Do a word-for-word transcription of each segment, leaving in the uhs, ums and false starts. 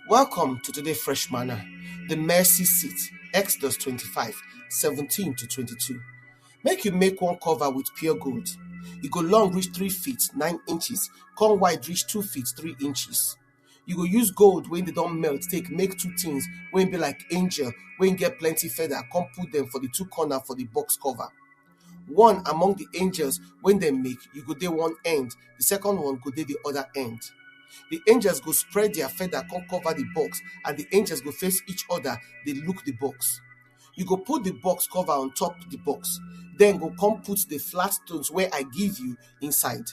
Welcome to today Fresh Manna, the mercy seat, Exodus twenty-five, seventeen to twenty-two. Make you make one cover with pure gold. E go long reach three feet, nine inches, come wide reach two feet, three inches. You go use gold wey dey don melt take make two things wey be like angel wey get plenty feather, come put them for the two corner for the box cover. One among the angels wey dem make, you go dey one end, the second one go dey the other end. The angels go spread their feather come cover the box, and the angels go face each other dey look the box. You go put the box cover on top the box, then go come put the flat stones wey I give you inside.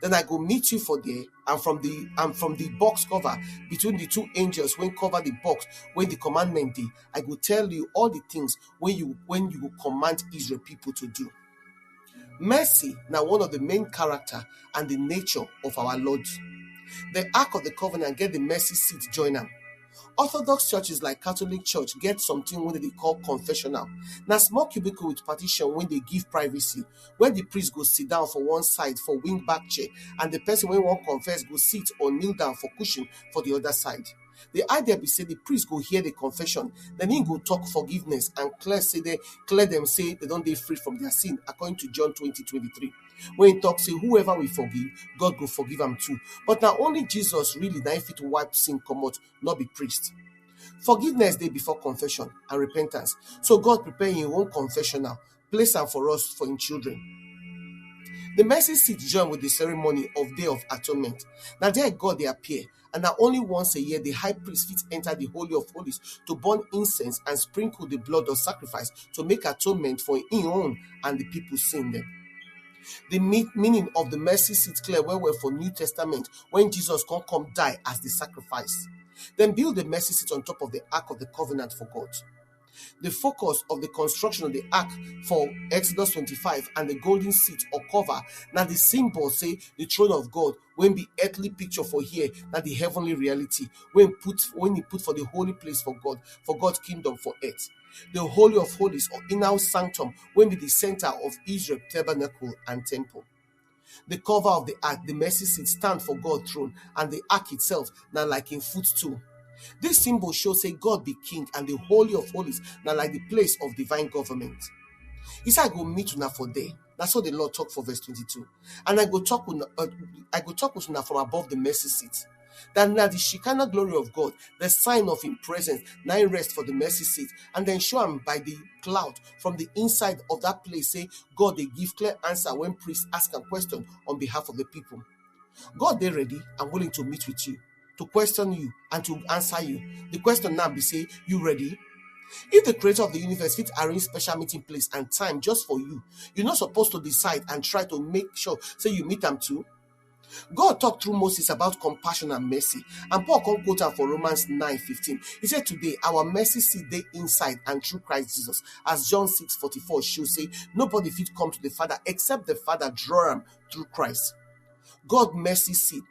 Then I go meet you for there, and from the and from the box cover, between the two angels wey cover the box wey the commandment dey, I go tell you all the things wey you wey you go command Israel people to do. Mercy na one of the main character and the nature of our Lord. The Ark of the Covenant get the mercy seat join am. Orthodox churches like Catholic Church get something wey dem dey call confessional. Na small cubicle with partition wey dey give privacy, where the priest go sit down for one side for wing back chair, and the person wey wan confess go sit or kneel down for cushion for the other side. The idea be say the priest go hear the confession, then he go talk forgiveness and clear say they clear them say they don't dey free from their sin, according to John twenty twenty-three. When he talk say whoever we forgive, God go forgive am too. But na only Jesus really na fit wipe sin comot, not be priest. Forgiveness dey before confession and repentance. So God prepare him own confessional, place am for us for him children. The mercy seat join with the ceremony of Day of Atonement. Na there God dey appear, and na only once a year the high priest fit enter the Holy of Holies to burn incense and sprinkle the blood of sacrifice to make atonement for him own and the people sin them. The me- meaning of the mercy seat clear well well for New Testament when Jesus come come die as the sacrifice. Then build the mercy seat on top of the Ark of the Covenant for God. The focus of the construction of the ark for Exodus twenty-five and the golden seat or cover na the symbol say the throne of God, when be earthly picture for here, na the heavenly reality when put when he put for the holy place for God, for God's kingdom for earth. The Holy of Holies or inner sanctum when be the center of Israel tabernacle and temple. The cover of the ark, the mercy seat, stand for God throne, and the ark itself na like him footstool. This symbol show say God be king, and the Holy of Holies na like the place of divine government. He say, "I go meet una for there." Na so the Lord talk for verse twenty-two. "And I go talk una, uh, I go talk with una from above the mercy seat." That na the Shekinah glory of God, the sign of him presence, na him rest for the mercy seat, and then show am by the cloud from the inside of that place say God dey give clear answer when priests ask am question on behalf of the people. God dey ready and willing to meet with you, to question you, and to answer you. The question now be say, you ready? If the creator of the universe fit arrange special meeting place and time just for you, you no suppose to decide and try to make sure say you meet am too. God talk through Moses about compassion and mercy, and Paul come quote am for Romans nine fifteen. He said, "Today, our mercy seat dey inside and through Christ Jesus." As John six forty-four show say, nobody fit come to the Father except the Father draw am through Christ. God mercy seat,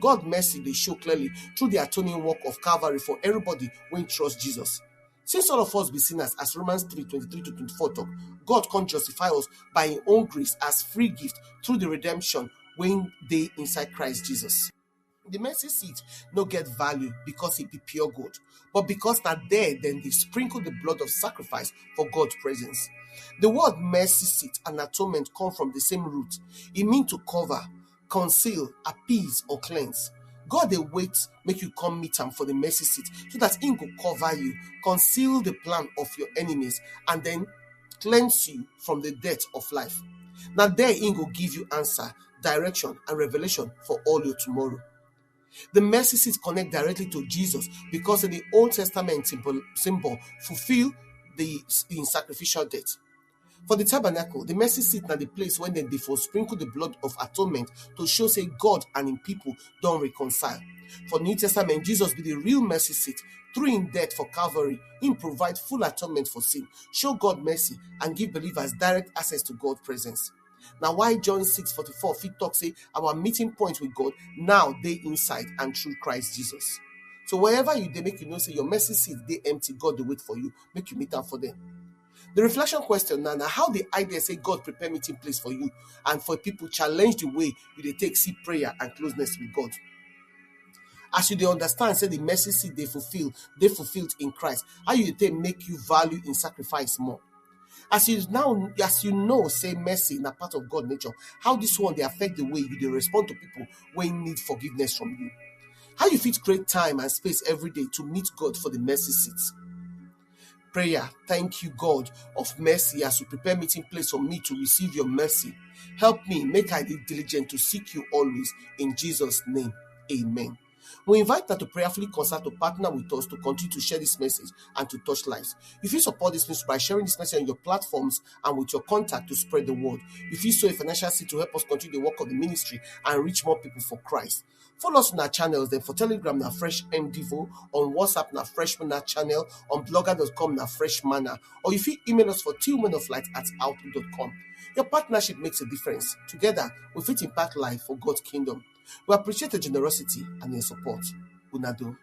God mercy dey show clearly through the atoning work of Calvary for everybody wey trust Jesus. Since all of us be sinners, as Romans three twenty-three to twenty-four talk, God come justify us by him own grace as free gift through the redemption wey dey inside Christ Jesus. The mercy seat no get value because it be pure gold, but because na there dem dey sprinkle the blood of sacrifice for God presence. The word mercy seat and atonement come from the same root. E mean to cover, conceal, appease, or cleanse. God dey wait make you come meet am for the mercy seat so that him go cover you, conceal the plan of your enemies, and then cleanse you from the dirt of life. Na there him go give you answer, direction, and revelation for all your tomorrow. The mercy seat connect directly to Jesus because the Old Testament symbol, symbol fulfill the in sacrificial death. For the tabernacle, the mercy seat na the place when dem dey for sprinkle the blood of atonement to show say God and him people don reconcile. For New Testament, Jesus be the real mercy seat. Through him death for Calvary, him provide full atonement for sin, show God mercy, and give believers direct access to God presence. Na why John six forty-four fit talk say our meeting point with God now dey inside and through Christ Jesus. So wherever you dey, make you know say your mercy seat dey empty, God dey wait for you, make you meet am for them. The reflection question now na how the idea say God prepare meeting place for you and for people challenge the way you dey take see prayer and closeness with God. As you dey understand say the mercy seat dey fulfill, dey fulfilled in Christ, how you dey take make you value in sacrifice more? As you now, as you know say mercy na part of God nature, how this one dey affect the way you dey respond to people wey need forgiveness from you? How you fit create time and space every day to meet God for the mercy seat? Prayer. Thank you, God of mercy, as you prepare meeting place for me to receive your mercy. Help me make I dey diligent to seek you always. In Jesus' name, amen. We invite you to prayerfully consult to partner with us to continue to share this message and to touch lives. You fit support this ministry by sharing this message on your platforms and with your contact to spread the word. You fit sow a financial seed to help us continue the work of the ministry and reach more people for Christ. Follow us on our channels then. For Telegram na Fresh M Devo, on WhatsApp na Fresh Manna Channel, on blogger dot com na Fresh Manna, or you fit email us for tillmanoflight at outlook dot com. Your partnership makes a difference. Together, we fit impact life for God's kingdom. We appreciate your generosity and your support. Una do.